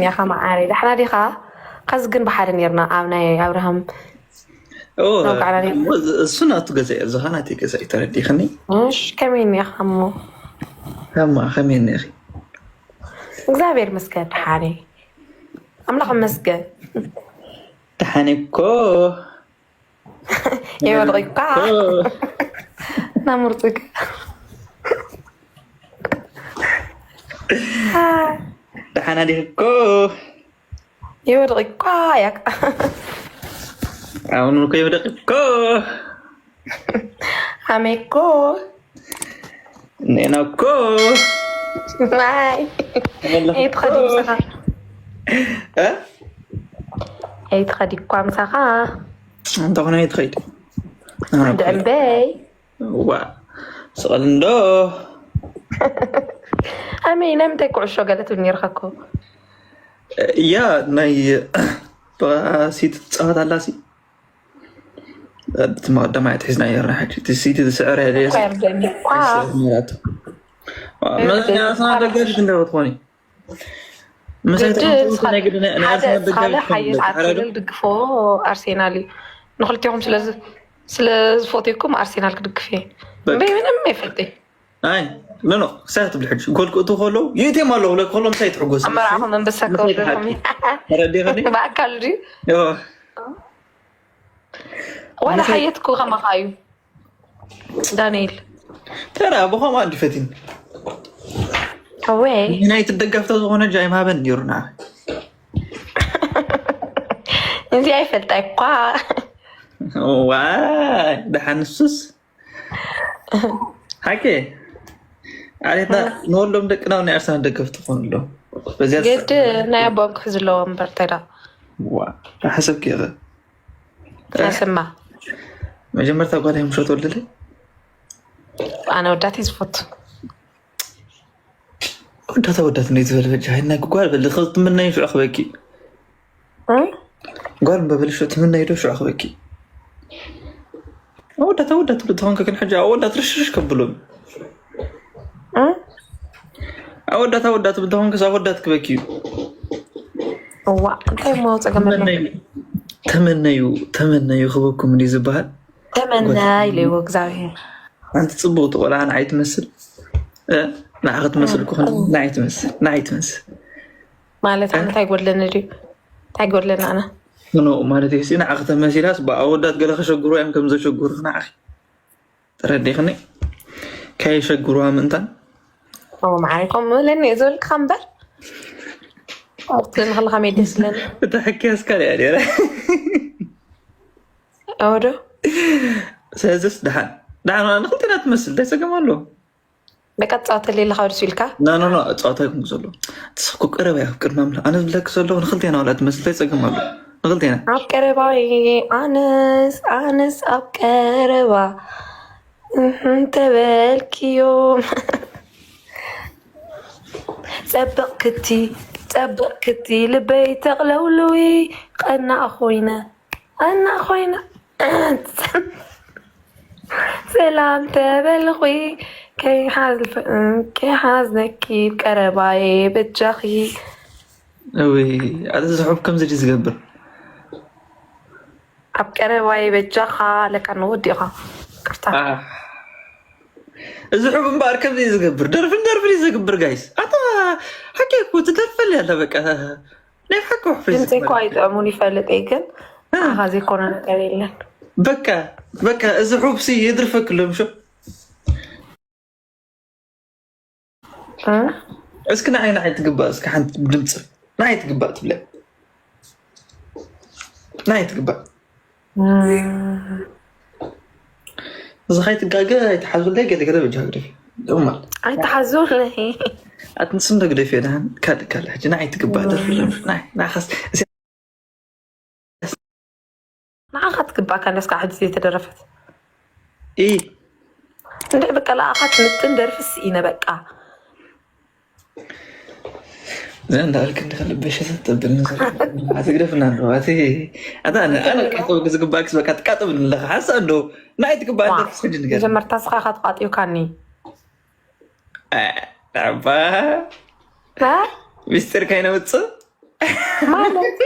ያኻ መዓረይ፣ ዳሕና ዲኻ? ከዚ ግን ብሓደ ነርና ኣብ ናይ ኣብርሃም ኦ፣ ነውጋዕና ነርና። እሱ ናቱ ገዛ እዩ፣ ዝኻ ናተይ ገዛ እዩ፣ ተረዲኽኒ? እሽ፣ ከመይ እኒኻ እሞ? ከማ ከመይ እኒኺ? እግዚኣብሔር ይመስገን፣ ደሓነ። ኣምላኽ ይመስገን። ደሓነ እኮ። ይወድቕ እኳ። ናምርፅግ። ደሓና ዲኺ እኮ? ይወድቕ እኳ ያክ። ኣሁን እኮ ይወድቕ እኮ። ኣሜ እኮ። ኔና እኮ። ማይ። ኤትኸዲ ምሳኻ። እ? ኤትኸዲ እኳ ምሳኻ። እንተኾነ ኣይትኸይድ። ድዕምበይ። ዋ፣ ስቐል እንዶ። ኣሜ፣ ናይ ምንታይ ኩዕሾ ገለ ትብል ነርካ እኮ? እያ፣ ናይ ሲቲ ትጻወት ኣላ ሲ። እቲ መቐዳማይ ትሒዝና ነርና ሕጂ። እቲ ሲቲ ዝስዕር እያ ደስ እኳ የርደኒ እኳ። ነራቱ። መለኛ ኣርሰናል ደጋፊት እንደ ትኾኒ። ምሳይ ግድን ተቐምጡ ስኻ-፣ ናይ ግድን ናይ ሓደ ኣርሰናል ስኻለ ደጋፊት ሓይል ትኾኒ። ኣርሰናል ድግፎ ኣርሴናል እዩ። ንክልቲኹም ስለ ዝ-፣ ስለ ዝፈትየኩም ኣርሴናል ክድግፍ እየ። በቃ። እምበይ ምንም ኣይፈልጥ። ኣይ፣ ኖ፣ ኖ፣ ክሳይ ትብል ሕጂ። ጎል ክእቱ ከሎ፣ ይእትዮም ኣለኹ፣ ለክ ከሎ ምሳይ ትሕጎስ። ኣመራኹም ኣንበሳ ምሳይ ክወርደኩም። ተረዲኸኒ? ብኣካል ድዩ? ዮ። ዋላ ምሳይ ሓየት እኮ ከማኻ እዩ። ዳንኤል። ተራ ብኸምኡ ኣንዲ ፈቲን። ኣወይ። ዩናይትድ ደጋፍታ ዝኾነ ጃይ ማበን ነይሩና። እዚ ኣይፈልጣ እኳ። ዋይ፣ ደሓን ንሱስ። ሓቂ። ዓሌትና ንወሎም ደቅና ናይ ኣርሰናል ደገፍቲ ትኾኑ ኣለዉ። በዚያ ግድ ናይ ኣቦም ክሕዝ ኣለዎ እምበር፣ እንታይ ደኣ? ዋ፣ ሓሰብኪ ኢኸ? ስማ። መጀመርታ ጓል እዮም ሸት ወለደ። ኣነ ወዳት ዝፈቱ። ወዳታ ወዳት እንዴት ዝበለ በጃ፣ ሃይና ጓል በል፣ ኸ ትምነይ ሽዑ ክበኪ። እ? ጓል በበል ሽዑ ትምነይ ዶ ሽዑ ክበኪ። ኣወዳት ኣወዳት ትብል ተኾንከ ግን ሕጂ ኣወዳት ርሽርሽ ከብሎም። እ? ኣወዳት ኣወዳት ትብል ተኾንከስ ኣወዳት ክበኪ እዩ። እዋ፣ እንታይ እሞ ጸገም ኣሎ? ተመነዩ፣ ተመነዩ፣ ተመነዩ ክበኩም እንዲ ዝበሃል። ተመና ኢለዎ እግዚኣብሔር። ሓንቲ ጽቡቕቲ ቆልዓ ንዓይ ትመስል። እ፣ ንዓኺ ትመስል እኮ ንዓይ ትመስል፣ ንዓይ ትመስል። ማለት ኣነ እንታይ ጎድለኒ ድዩ? እንታይ ጎድለኒ ኣነ? ኖ፣ ማለት እዩ፣ ንዓኺ ተመሲላስ ብኣወዳት ገለ ከሸግሩ እዮም ከም ዘሸግሩ ንዓኺ። ተረዲኽኒ? ከየሸግሩዋ ምእንታን። ኦ፣ መዓረይ፣ ከምኡ እለኒ እየ ዝበልካ እምበር። ከምኡ ትብለኒ ከለኻ መይ ደስ ዝብለኒ። እታ ሕክያስ ካልእ እያ ነይራ። ኦ፣ ዶ? ስለዚስ ደሓን፣ ደሓን ንኽልቴና ትመስል፣ እንታይ ጸገም ኣለዎ? በቃ ትጻወተለይ ኣለኻ ደስ ኢልካ? ና፣ ና፣ ና፣ ጸዋታ ይኩን ዘሎ። ትስኩ ቀረባ እያ፣ ቅድሚ ኣምላኽ። ኣነ ዝብለኪ ዘለኹ ንኽልቴና ዋላ ትመስል፣ እንታይ ጸገም ኣለዎ? ንኽልቴና። ኣብ ቀረባይ፣ ኣነስ፣ ኣነስ ኣብ ቀረባ፣ እህ፣ እንተበልክዮም። ጸብቕ ክቲ፣ ጸብቕ ክቲ፣ ልበይ ተቕለውልዊ፣ ቀናእ ኮይነ፣ ቀናእ ኮይነ። ሰላም ተበልኹ፣ ከይሓዝ-፣ ከይሓዝነኪ፣ ቀረባይ በጃኺ። እውይ፣ ኣቲ እዚ ሕብ ከምዚ ድዩ ዝገብር? ኣብ ቀረባይ በጃኻ፣ ለካ ንወዲኻ። ቅርታ። ኣህ። እዚ ሕብ እምበኣር ከምዚ እዩ ዝገብር። ደርፍን ደርፍን እዩ ዝገብር፣ ጋይስ። ኣታ፣ ሓቂ እኮ ትደርፈል ያለ በቃ። ናይ ሓቂ ውሕፈይ ድምፂ እኮ ዝኮነ። ኣይጥዕሙን ይፈልጥ እየ፣ ግን እ። ንዓኻ ዘይኮነ ነገር የለን። በቃ፣ በቃ፣ እዚ ሕብሲ የድርፈክሎም፣ ሾ። እ? እስኪ ንዓይ፣ ንዓይ ትግባእ፣ እስኪ ሓንቲ ድምፂ። ንዓይ ትግባእ ትብለ። ንዓይ ትግባእ። እ። እዚ ከይትጋገ ኣይትሓዙለይ፣ ገለ ገለ በጃ ግደፊ። ደማ። ኣይትሓዙለይ። ኣቲ ንስም ተግደፊ፣ ደሓን፣ ካልእ፣ ካልእ። ሕጂ ንዓይ ትግባእ ደርፊ፣ ደርፊ። ንዓይ፣ ንዓኻስ፣ ንዓኻ ትግባእካ፣ እንደስካ ሕጂ ዘይተደረፈት። ኢ። እንድዒ በቃ፣ ንዓኻ ትምጥን ደርፊ ስኢነ በቃ። እዛ እንዳበልክ እንዲኻ ልበይ ሸተት ተብልኒ ዘላ። ኣትግደፍና ኣለዋ። ኣቲ፣ ኣታ፣ ኣነ፣ ኣነ ቃጠው ዝግባእክስ በቃ ትቃጠብኒ ኣለኻ። ሓንሳእ እንዶ፣ ንዓይ ትግባእ ዋ፣ እንዶ ትስሕጂ ንገር። መጀመርታ ስኻ ኢኻ ተቃጢውካኒ። እ፣ ኣባ። እ? ሚስጢር ከይነውጽእ? ማለት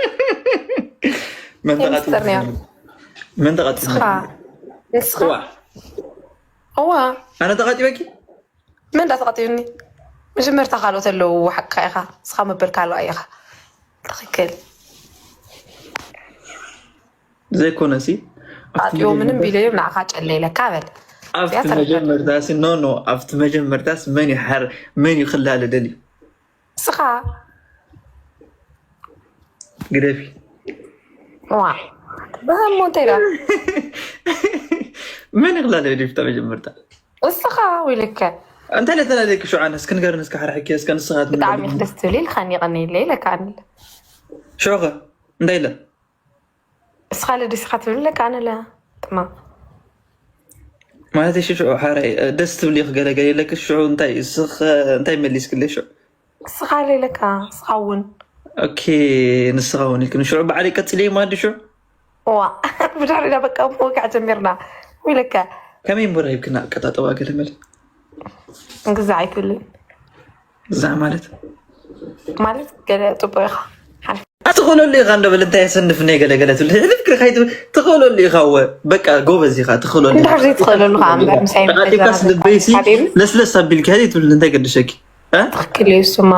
መን ተቓጢ ሚስጥር ነያ። መን ተቓጢ ንስኻ ንስኻ እዋ እዋ ኣነ ተቓጢበኪ መን እንዳተቐጢብኒ? መጀመርታ ካልኦት ኣለዉ። ሓቅካ ኢኻ። ንስኻ መበል ካልኣ ኢኻ። ትኽክል። ዘይኮነሲ ኣጥዮ ምንም ቢለዮም ንዓኻ ጨለ ኢለካ በል። ኣብቲ እዚኣ ተረዳእ። መጀመርታሲ ኖ ኖ ኣብቲ መጀመርታስ መን እዩ ሓር መን እዩ ክላለ ደልዩ ንስኻ ግደፊ ዋ በህሞ እንታይ ኢላ መን ይኽላለ ደልዩ ብታ መጀመርታ ንስኻ ወይለከ እንታይ ለተናደቂ ሽዓነ እስኪ ንገርኒ እስኪ ሓርሕኪ እስከ ንስኻት ብጣዕሚ ክደስ ትብል ኢልካ ኒቐኒ ኢለ ኢለካ ኣንለ ሽዑኸ እንታይ ኢለ እስኻ ለደሲኻ ትብል ኢለካ ኣነለ ጥማ ማለት እሺ ሽዑ ሓራይ ደስ ትብል ኢኽ ገለገለ ኢለክ ሽዑ እንታይ እስኽ እንታይ መሊስክለይ ሽዑ እስኻ ኢለካ እስኻ እውን ኦኬ ንስኻ እውን ኢልክ ንሽዑ ባዕለይ ቀጽለይ ማዲ ሽዑ ዋ ብድሕሪ ኢና በቃ መወጋዕ ጀሚርና ኢለካ ከመይ እምበር ሂብክና ኣቀጣጠባ ገለ መለ ግዛዕ ኣይትብልን ግዛዕ ማለት ማለት ገለ ፅቡቅ ኢኻ ሓልፍ ትኽእለሉ ኢኻ እንዶ በለ እንታይ የሰንፍኒ ገለገለ ትብል ሕልፍ ክርካይ ትኽእለሉ ኢኻ ወ በቃ ጎበዝ ኢኻ ትኽእለሉ ኢኻ። እንድሕር ዘይትኽእለሉ ከዓ እምበር ምሳይ ተቓጢብካስ ልበይሲ ለስለስ ኣቢልካ ሄደ ትብል እንታይ ገድሸኪ እ? ትኽክል እዩ እሱማ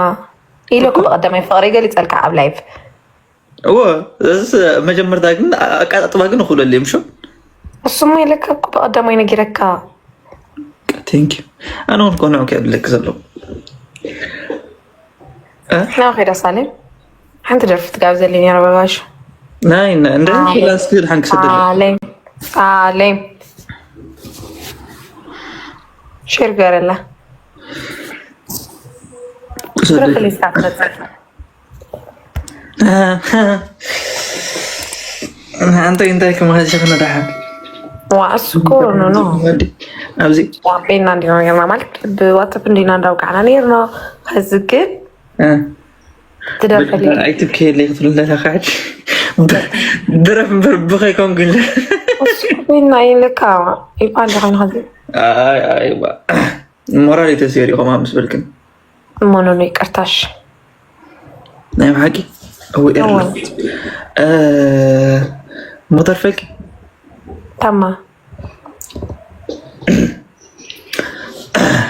ኢለ እኮ ብቐዳማይ ፍቕሪ ገሊፀልካ ኣብ ላይፍ እዎ እስ መጀመርታ ግን ኣቃጣጥባ ግን እኽእለሉ እዮም ሹ እሱማ ኢለካ እኮ ብቐዳማይ ነጊረካ ቴንክ ኣነ እውን ኮነ ከብለክ ዘለዉ ናብ ኸይዳ ሳሌም ሓንቲ ደርፊ ትጋብዘለይ ነረ በባሹ ናይ እንደ ላስክል ሓንክሰደለ ሳሌም ሳሌም ሼር ገረላ ክሰደለ ረክሊስካ ትመፅእ ኣንተ እንታይ ከማኸል ሸኽነ ደሓን ዋ እሱ እኮ ኖ ኖ ኣብዚ ዋቤና እንዲና ጌርና ማለት ብዋትሳፕ እንዲና እንዳውቃዕና ነርና ከዚ ግን ትደርፈለይ ኣይትብከየለይ ክትብል እንደለካ ሕጂ ድረፍ እምበር ብኸይኮንኩ ኢለ ቤና ይልካ ይባል ኾይኑ ከዚ ኣይ ኣይ ዋ ሞራል ተሰይሩ ኢኹም ምስ በልክን እሞኖ ነው ይቅርታሽ ናይ ብሓቂ እው ኤርሚ ሞተርፈቂ ታማ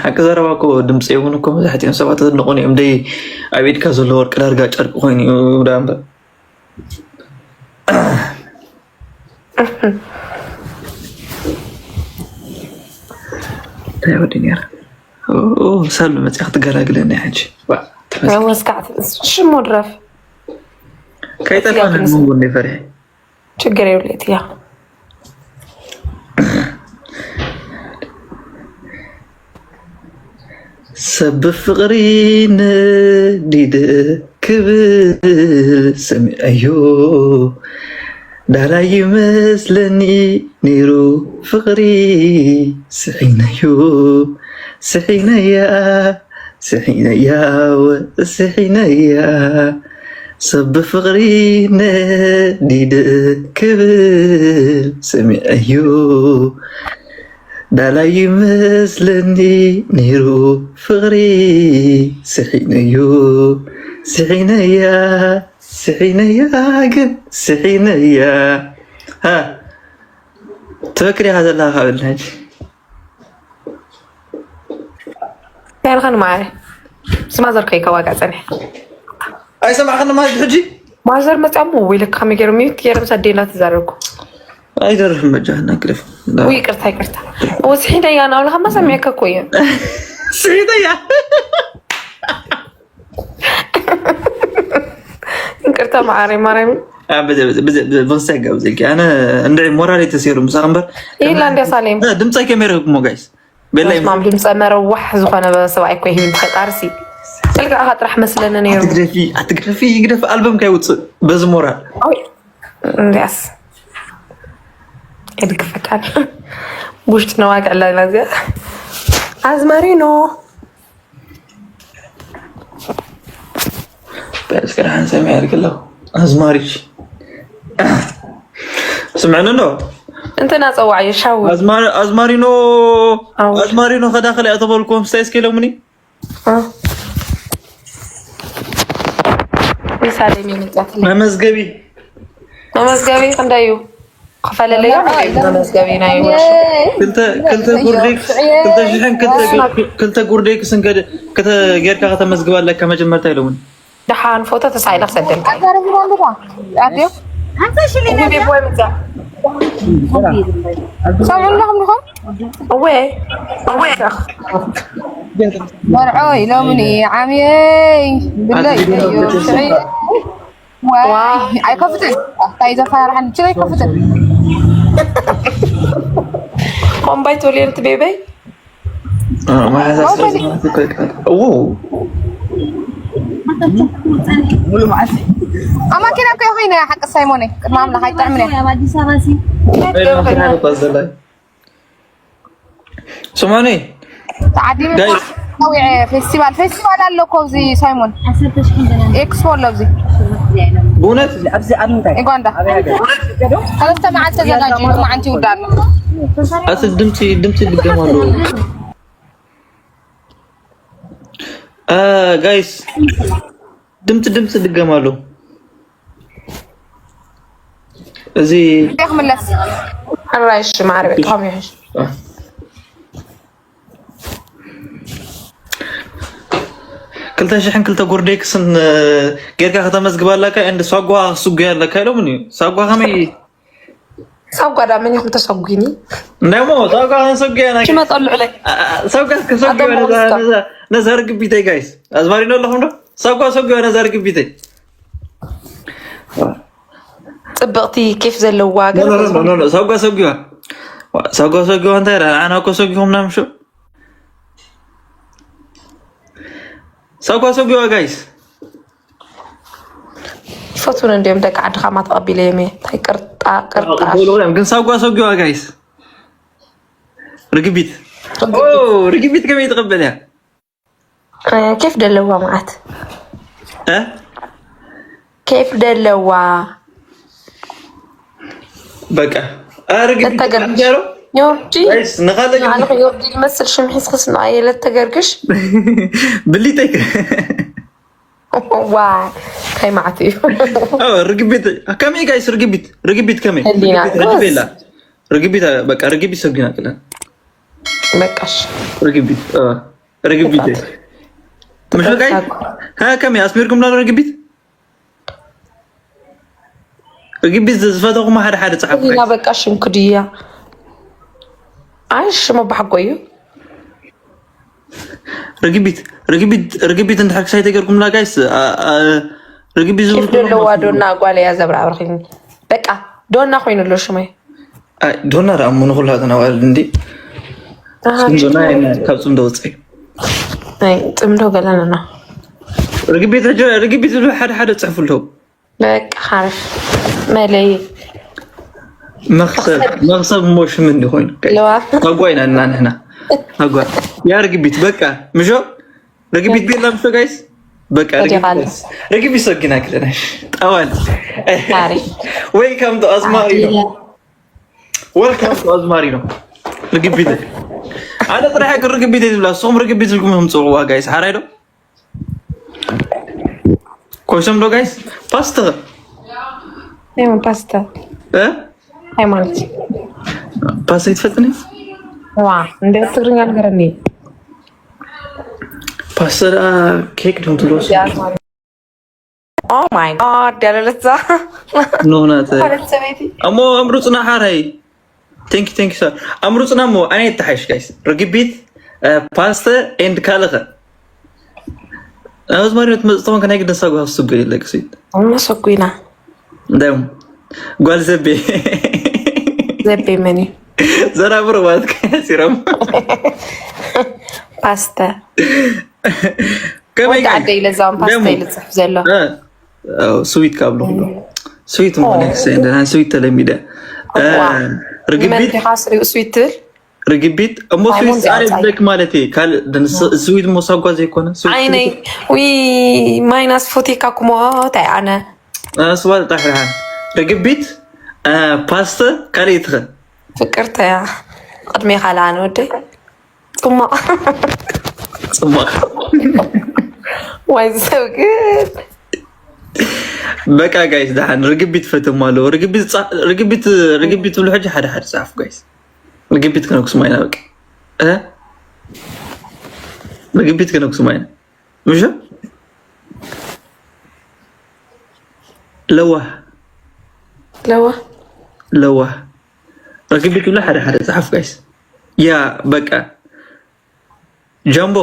ሓቂ ዘረባ እኮ ድምፂ እውን እኮ መብዛሕትኦም ሰባት ዘድንቑን እዮም ደይ ኣብ ኢድካ ዘሎ ወርቂ ዳርጋ ጨርቂ ኮይኑ እዩ ዳ እምበር እንታይ ወዲ ነይራ ሳሉ መፅያ ክትገላግለኒ ሕጂ ወስካዕ ሽሙ ድረፍ ከይጠፋ ንመንጎ እንደ ፈሪሐ ችግር የብለት እያ ሰብ ብፍቕሪ ነዲደ ክብል ሰሚዐዮ ዳላይ ይመስለኒ ነይሩ ፍቕሪ ስሒነዮ ስሒነያ ስሒነያ ወ ስሒነያ ሰብ ብፍቕሪ ነዲደ ክብል ሰሚዐዮ ዳላይ ይመስለኒ ነይሩ ፍቕሪ ስሒነዮ ስሒነያ ስሒነያ ግን ስሒነያ ትበክር ኢኻ ዘለኻ ካበልና ሕጂ ያልኸን ማዕረ ስማዘር ከይከዋጋ ፀንሐ ኣይሰማዕኸኒ ማለት ሕጂ ማዘር መፅኣሞ ወይለካ ከመይ ገይሮም ሚዩት ገይሮም ሳዴና ተዛረብኩ ኣይደርፍን በጃ እናግደፍ ወይ ይቅርታ ይቅርታ ወስሒዳ እያ ናብለካ ማሰሚያካ እኮ እየ ስሒተያ ይቅርታ ማዓረ ማርያም ብክስታይ ጋብዘልኪ ኣነ እንድዒ ሞራል ተሰይሩ ምሳኽ እምበር ይላ እንዲያ ሳሌም ድምፀይ ከመይ ረክብኩሞ ጋይስ ቤላይ ማም ድምፀ መረዋሕ ዝኾነ ሰብኣይ እኮ ይህብ ፈጣርሲ ስልክኻ ጥራሕ መስለኒ ነይሩ ኣትግደፊ ኣትግደፊ ይግደፍ ኣልበም ካይውፅእ በዚ ሞራል እንዲያስ የድግፈካል ውሽጥ ነዋግዕ ኣለና እዚኣ ኣዝማሪኖ እስከ ደሓን ሰሚዐ ኣድርግ ኣለኹ ኣዝማሪች ስምዕኒ ዶ እንትና ፀዋዕ የሻው ኣዝማሪ- ኣዝማሪኖ ኣዎ። ኣዝማሪኖ ከዳኸል እያ ተበልኩዎም ስታይ እስከ ኢሎምኒ ምስ ካለሚ ምንጻት መመዝገቢ መመዝገቢ ክንደዩ ክፈለለዮ መመዝገቢ ናይ ክልተ ክልተ ጉርዴክስ ክልተ ሽሕን ክልተ ገ- ክልተ ጉርዴክስን ከደ- ከተ- ጌርካ ከተመዝግብ ኣለካ መጀመርታ ኢሎምን። ደሓን ፎቶ ተሳኢለ ክሰደልካ። ኣዛረብና ኣለካ። ኣትዮ። ሰምዑ ኣለኹም ዲኹም? እወ እወ መርዖ ኢሎምኒ ዓምየይ ብለይ እዩ። ሽዑ ዋይ ኣይከፍትን። እንታይ ዘፈራርሓኒ? ሽዑ ኣይከፍትን። ኮምባይ ቶሌርት ቤበይ ሙሉ መዓልቲ ኣብ ማኪና እኮ ኮይነ ሓቂ ሳይሞነይ ቅድሚ ኣምላኽ ኣይጥዕምን እየ። ኣብ ኣዲስ ኣበባ ሲ ስማኒ ተዓዲመ ጋይስ። ተዊዐ ፌስቲቫል ፌስቲቫል ኣሎ እኮ ኣብዚ ሳይሞን ኤክስፖ ኣሎ ኣብዚ ብእውነት ዩጋንዳ ሰለስተ መዓልቲ ተዘጋጅ መዓንቲ ይውዳሉ። ኣቲ ድምፂ ድምፂ ድገማሉ ጋይስ ድምፂ ድምፂ ድገማሉ። እዚ ክምለስ ሕራይ እሺ ማዕረ ቤት ኸም ይሕሽ ክልተ ሽሕን ክልተ ጎርዴክስን ጌርካ ከተመዝግብ ኣለካ። እንድ ሳጓ ክስጉ ኣለካ ኢሎምኒ። ሳጓ ከመይ ሳጓ ዳ መን ኢኹም ተሰጉኒ? እንዳሞ ሳጓ ከሰጉ ያና ሽመጠሉ ዕለይ ሳጓ ከሰጉ ነዛ ርግቢተይ ጋይስ ኣዝማሪኖ ኣለኹም ዶ? ሳጓ ሰጉ ነዛ ርግቢተይ ጽብቕቲ ኬፍ ዘለዋ ገለ ሳጓ ሰጉዋ ሳጓ ሰጉዋ እንታይ ራ ኣና እኮ ሰጉኹም ናምሹ ሳጓ ሰጉዋ ጋይስ ይፈትውን እንዲዮም ደቂ ዓድኻ ማተቐቢለ የሜ እንታይ ቅርጣ ቅርጣ ግን ሳጓ ሰጉዋ ጋይስ ርግቢት ርግቢት ከመይ ትቕበል እያ ኬፍ ደለዋ መዓት እ ኬፍ ደለዋ በቃ ርግቢት ተገርግሽ ዮርዲ ጋይስ ንኻለ ንዓለኸ ዮርዲ ዝመስል ሽም ሒዝክስ ንኣየ ለተገርግሽ ብሊተይ ዋ እንታይ መዓት እዩ ርግቢት ከመይ ጋይስ ርግቢት ርግቢት ከመይ ህሊና ርግቢት በቃ ርግቢት ሰጊና ቅለን በቃሽ ርግቢት ርግቢት ምሽ ጋይ ከመይ ኣስሚርኩም ላ ርግቢት ርግቢት ዝፈተኹም ሓደ ሓደ ጸሓፉ ሊና በቃ ሽምኩ ድያ ኣይ ሽሙ ባሕጎ እዩ ርግቢት ርግቢት ርግቢት እንድሕር ክሳይ ተገርኩምላ ጋይስ ርግቢት ዝብሉ ዘለዋ ዶና ጓል እያ ዘብራብርክኒ በቃ ዶና ኮይኑ ኣሎ ሽመይ ዶና ደኣ እሞ ንኹላትና ዋልድ እንዲ ካብ ጽምዶ ወፀይ ጽምዶ ገለንና ርግቢት ሕጂ ርግቢት ዝብሉ ሓደ ሓደ ፅሕፉ ኣለዉ በቃ ሓሪፍ መለይ መክሰብ መክሰብ እሞ ሽም እንዲ ኮይኑ ለዋ ታጓ ኢና እና ንሕና ታጓ ያ ርግቢት በቃ ምሾ ርግቢት ቤላ ምሾ ጋይስ በቃ ርግቢት ሰጊና ክለናሽ ጠዋል ሓሪፍ ወይ ከም ኣዝማሪ ነው Welcome to ኣዝማሪ ነው። ርግቢት ኣነ ጥራሕ ግን ርግቢት ዝብላ ንስኹም ርግቢት ዝብልኩም እዮም ፅውዋ ጋይስ ሓራይ ዶ ኮይሶም ዶ ጋይስ ፓስተ ይሁን ፓስተ እ ሃይማኖት ፓስተ ይትፈልጥኒ ዋ እንደ ትግርኛ ንገረኒ ፓስተ ኬክ ዶ ትብሎ Oh my god ያለለዛ ኖናተ ማለት ሰበይቲ እሞ ኣምሩፅና ሓራይ ቴንክ ቴንክ ሰር ኣምሩፅና እሞ ኣነ የተሓሽ ጋይስ ርግቢት ፓስተ ኤንድ ካልኸ ኣዝማሪኖት መፅተኾን ከናይ ግደሳ ጓ ስጉ የለቅሲት መሰጉና እንደም ጓል ዘቤ ዘቤ መን እዩ ዘራብር ማለት ከሲሮም ፓስተ ከመይ ወዲ ዓደይ ለዛውን ፓስተ ኢሉ ዝፅሕፍ ዘሎ ስዊት ካብ ኣለኹ ስዊት ሞ ስዊት ተለሚደ ርግቢት ዲኻ ስሪኡ ስዊት ትብል ርግቢት እሞ ስዊት ኣነ ብለክ ማለት እየ ካልእ ስዊት ሞ ሳጓ ዘይኮነ ዓይነይ ዊ ማይናስ ፎቴካ ኩሞ እንታይ ኣነ ስዋ ጣሕርሃን ርግቢት ፓስተ ካልእ ትኸ ፍቅርተያ ቅድሜ ካልኣ ንወደይ ፅማቕ ፅማቕ ዋይ ሰብ ግን በቃ ጋይስ፣ ደሓን ርግቢት ፈትም ኣለዎ። ርግቢት ጻ- ርግቢት ርግቢት ትብሉ ሕጂ ሓደ ሓደ ጻፍ ጋይስ። ርግቢት ከነኩስማ ኢና በቃ። እ? ርግቢት ከነኩስማ ኢና። ምሽ? ለዋ ለዋ ለዋ ርግቢት ትብሉ ሓደ ሓደ ጻፍ ጋይስ። ያ በቃ ጃምቦ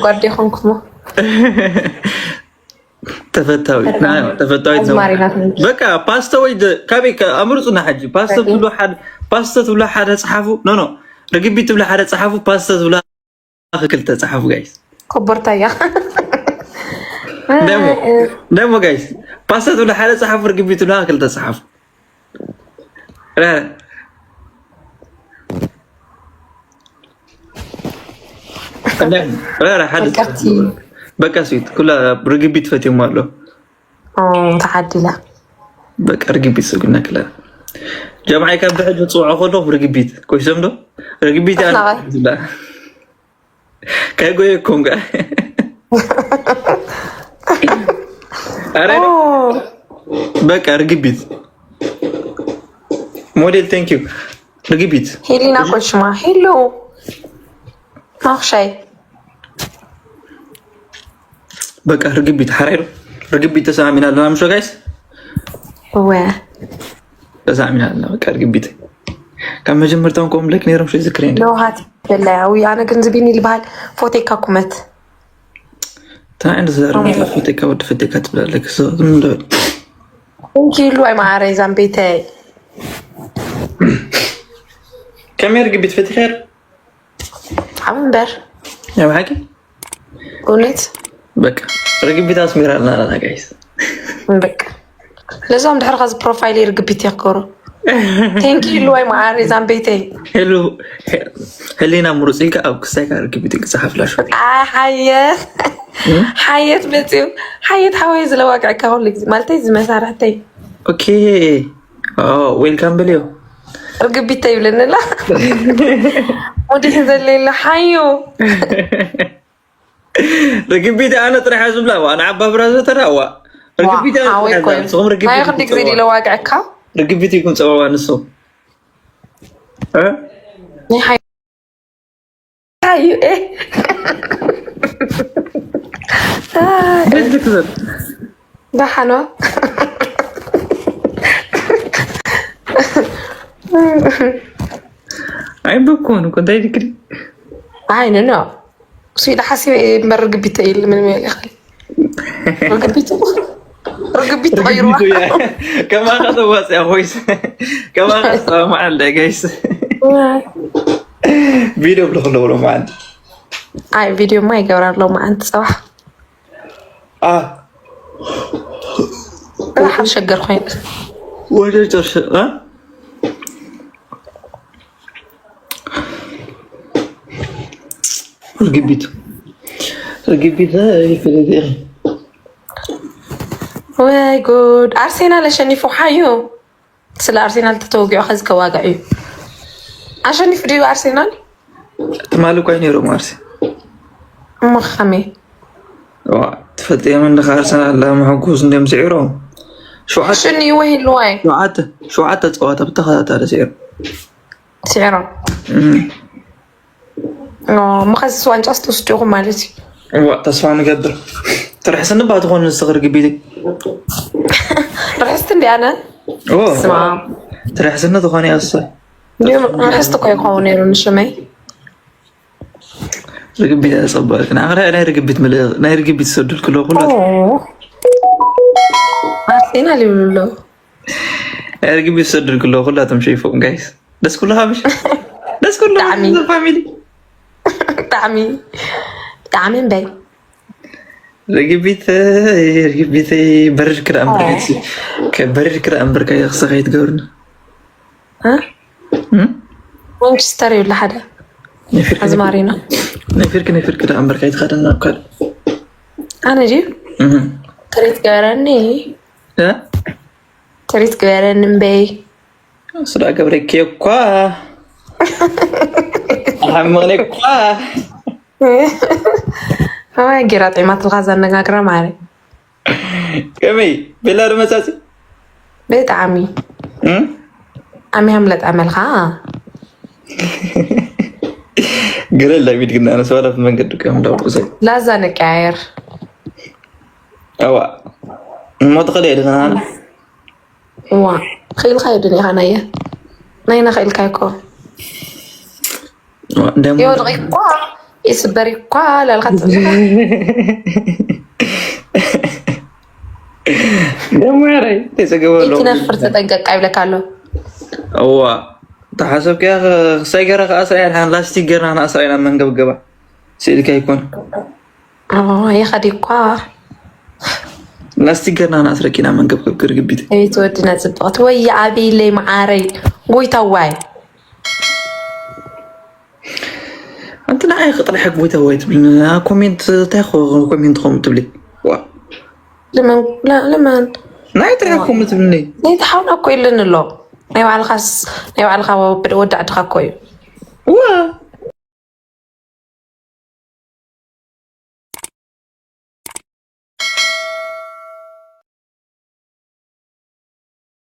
ጓዴ ኾንኩሞ ተፈታዊት ተፈታዊት ነው። በቃ ፓስተ ወይ ካበይ ኣምርፁና። ሕጂ ፓስተ ትብሉ ሓደ ፓስተ ትብሉ ሓደ ፀሓፉ። ኖ ኖ ርግቢት ትብሉ ሓደ ፀሓፉ። ፓስተ ትብሉ ክልተ ፀሓፉ ጋይስ። ኮቦርታያ ደሞ ደሞ ጋይስ ፓስተ ትብሉ ሓደ ፀሓፉ። ርግቢት ትብሉ ክልተ ፀሓፉ። ረ ረ ረ ረ ሓደ በቃ ስዊት ኩላ ርግቢት ፈትዮም ኣሎ። ተዓዲላ በቃ ርግቢት ሰጉና ክላ ጀምዓይ ካብ ብሕጂ ጽውዖ ከለኹ ርግቢት ኮይሶም ዶ ርግቢት ያ ከጎየኩም ጋር አረ በቃ ርግቢት ሞዴል thank you ርግቢት ሄሊና ኮሽማ ሄሎ ማክሻይ በቃ ርግቢት ሓራይ ዶ ርግቢት ተሰማሚና ኣለና ምሾ ጋይስ ወ ተሰማሚና ኣለና በቃ ርግቢት ካብ መጀመርታውን ኮም ለክ ነይሮም ሸ ዝክሬን ለውሃት በላይ ኣዊ ኣነ ግን ዝቢኒ ዝበሃል ፎቴካ ኩመት እንታይ ዓይነት ዘረባ ፈቴካ ወዲ ፈቴካ ትብላለክ ዝም በል እንኪ ኢሉ ኣይ ማዓረይ ዛምቤተይ ከመይ ርግቢት ፈቲኸ ኣብ እምበር ያው ሓቂ እውነት በቃ ርግቢት ኣስሚራ ኣለና ጋይስ በቃ ለዛም ድሕሪ ከዚ ፕሮፋይል ርግቢት የክሩ ቴንኪ ኢሉ ኣይ ማዓረይ ዛምቤተይ ሄሉ ህሊና ምሩፅ ኢልካ ኣብ ክሳይካ ርግቢት ክፅሓፍላ ሾ ሓየት ሓየት መፅኡ ሓየት ሓወይ ዝለዋግዐካ ኩሉ ግዜ ማለተይ ዝመሳርሕተይ ኦኬ ዌልካም በልዮ ርግቢት ተይብለንላ ሙዲሕ ዘለየለ ሓዩ ርግቢት ኣነ ጥራሕ ዝብላ ዋ ንዓባ ብራዘተራ ዋ ርግቢት ኣነ ሓወይ ጥራሕ ኮይኑ ዝብላ ንስኹም ናይ ርግቢት ክንዲ ግዜ ድለዋግዐካ ርግቢት ይኩም ፀበባ ንሱ ናይ ሓይ ሓዩ ኤ ደስ ክትብል ደሓኖ ኣይበኮን እኮ እንታይ ድክሪ ኣይ ኖ ኖ ስዊዳ ሓሲበ እየ እምበር ርግቢት ኢል ምንም ይኽእል ርግቢት ርግቢት ተቐይርዋ ከማኻ ተዋፅያ ኮይስ ከማኻ ተዋማዓል ጋይስ ቪዲዮ ብልክለውሎ መዓልቲ ኣይ ቪድዮ ማ ይገብራ ኣሎ መዓልቲ ፀባሕ ኣ ብሓር ሸገር ኮይኑ ወደ ጨርሽ እ? ርግቢት ርግቢት ይፈልጥ ኢኺ ወይ ጉድ ኣርሴናል ኣሸኒፉ ሓዩ ስለ ኣርሴናል ተተወጊዑ ከዚ ከዋግዕ እዩ ኣሸኒፉ ድዩ ኣርሴናል ትማሊ እኳ ነይሮም ኣርሲ እሞ ከመይ ዋ፣ ትፈልጥዮም እንድኻ ኣርሰናል ኣብ ምሕጉስ እንድዮም ስዒሮም ሸውዓተ ሽኒ ይወ ይልዋይ ሸውዓተ ሸውዓተ ፀዋታ ብተኸታታሊ ስዒሮም ስዒሮም እም። ኦ፣ መኸስስ ዋንጫ ስትወስድኹም ማለት እዩ እዋ ተስፋ ንገብር ትርሕስኒ ባ ትኾኑ ንስኽር ግቢት ርሕስቲ እንዲ ኣነ ኦ፣ ስማ ትርሕስኒ ዝኾነ ያሰ እንዲሁም ርሕስቲ እኮ ይኸውን ነይሩ ንሽመይ ርግቢት ያጸባልክ ንዓኽራ ናይ ርግቢት ምልእ ናይ ርግቢት ዝሰዱልክ ኣለዉ ኩላ ኣርሴናል ይብሉ ኣለዉ ናይ ርግቢት ዝሰዱልክ ኣለዉ ኩላቶም ሸይፎም ጋይስ ደስ ኩሉ ሃብሽ ደስ ኩሉ ብጣዕሚ። ፋሚሊ ብጣዕሚ ብጣዕሚ እምበይ ርግቢት ርግቢት በርድ ክዳ እምበር ከበርድ ክዳ እምበር ከይኽሰ ከይትገብርና እ? ማንቸስተር ይብላ ሓደ ኣዝማሪ ነው ናይ ፍርቂ ናይ ፍርቂ ዳ እምበር ከይትኸደና ኣብ ካልእ ኣነ ድዩ እህ። ትሪት ገበረኒ እ? ትሪት ገበረኒ እምበይ ስዳ ገብረኪ እኳ ሓመቕኒ እኳ ኣዋይ ጌራ ጢማትልካ ዘነጋግረ ማለት ከመይ ቤላ ዶ መጻጺ ብጣዕሚ እም? ኣሚ ሃምለጥ ኣመልካ ገለ ላቢድ ግን ኣነስ ዋላ ብመንገዲ ከም ዳውቁሰ ላዛ ንቀያየር ኣዋ እሞ ትኸደ የድኸና ዋ ክኢልካ ይድኒኻ ናየ ናይና ክኢልካ ይኮ ይወድቕ ይኳ ይስበር ይኳ ላልካ ትብል ደማረይ ተዘገበ ኣሎ ይትነፍር ተጠንቀቃ ይብለካ ኣሎ እዋ ተሓሰብከያ ክሳይ ገራ ከኣስራ ኢያ ድሓን ላስቲክ ገርና ክንኣስራ ኢና መንገብገባ ስኢልካ ይኮን የኸዲ እኳ ላስቲክ ገርና ክንኣስረኪ ኢና መንገብገብ ግርግቢት ቤት ወድና ፅብቕቲ ወይ ኣብይለይ መዓረይ ጎይታዋይ ኣንቲ ንዓይ ክጥራሕ ጎይታ ወይ ትብልኒ ኮሜንት እንታይ ኮሜንት ከምኡ ትብሊ ዋ ልመን ልመን ናይ ጥራሕ ከምኡ ትብልኒ ናይ ተሓውና እኮ የለን ኣሎ ናይ ባዕልኻስ ናይ ባዕልኻ ወዲ ዓድኻ እኮ እዩ ዋ